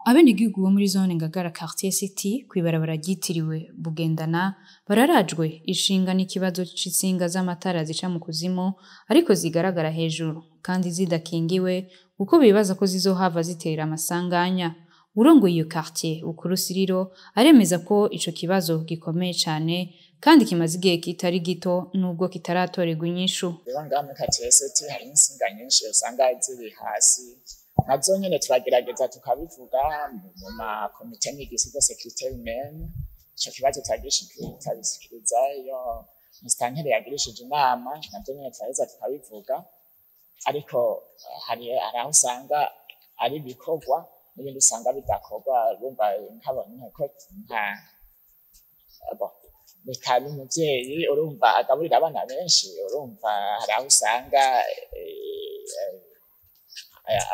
Abenegihugu bo muri zone Ngagara, quartier City, kw'ibarabara ryitiriwe Bugendana, bararajwe ishinga n'ikibazo c'intsinga z'amatara zica mu kuzimu ariko zigaragara hejuru kandi zidakingiwe, kuko bibaza ko zizohava zitera amasanganya. Uwurongoye iyo quartier, Bukuru Siriro, aremeza ko ico kibazo gikomeye cane kandi kimaze igihe kitari gito nubwo kitaratorerwa inyishu. Rero ngaha muri quartier City hariho intsinga nyinshi usanga ziri hasi. Nazo nyene turagerageza tukabivuga mu makomite nyigisho de sécurité humaine. Ico kibazo turagishikiriza iyo musitanteri yagirishije inama, navyo nyene turaheza tukabivuga. Ariko hari aho usanga ari ibikorwa n'ibindi usanga bidakorwa. Urumva nkabona ko nka bon, reka n'umuvyeyi urumva agaburira abana benshi, urumva hari aho usanga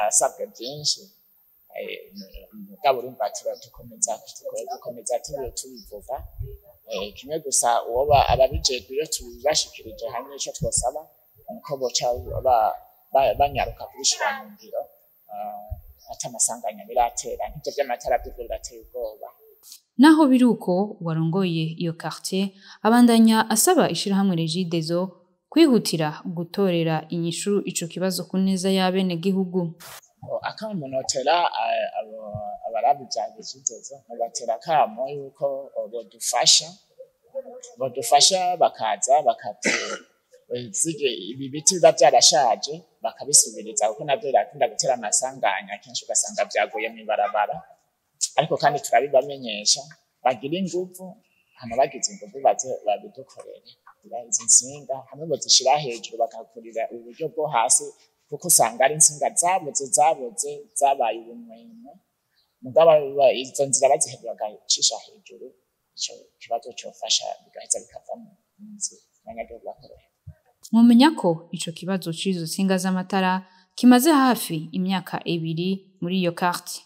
asabwa byinshi. Mugabo urumva dukomeza tubivuga. Kimwe gusa, uwoba ababijejwe, iyo tubibashikirije hamwe, ico twosaba nuko boca banyaruka kubishira mu ngiro ata amasanganya biratera. Nk'ivyo vy'amatara vyovyo birateye ubwoba. Naho biri uko, uwarongoye iyo quartier abandanya asaba ishirahamwe Regideso kwihutira gutorera inyishu ico kibazo ku neza y'abenegihugu. Akamo notera abaraba ivya Regideso, nobatera akamo yuko bodufasha bakaza bakatu ibi biti biba vyarashaje bakabisubiriza, kuko navyo birakunda gutera amasanganya kenshi, ugasanga vyaguye mw'ibarabara. Ariko kandi turabibamenyesha, bagira inguvu, hama bagize inguvu baze babidukorere. Izi ntsinga hamwe bozishira hejuru bakakurira uburyo bwo hasi, kuko usanga ari intsinga zaboze, zabaye ubumwemwe. Mugabo izo nzira bazihevye bagacisha hejuru, ico kibazo cofasha bigaheza bikava mu nzira, abanyagihugu bakoroherwa. Mwomenya ko ico kibazo c'izo ntsinga z'amatara kimaze hafi imyaka 2 muri iyo quartier.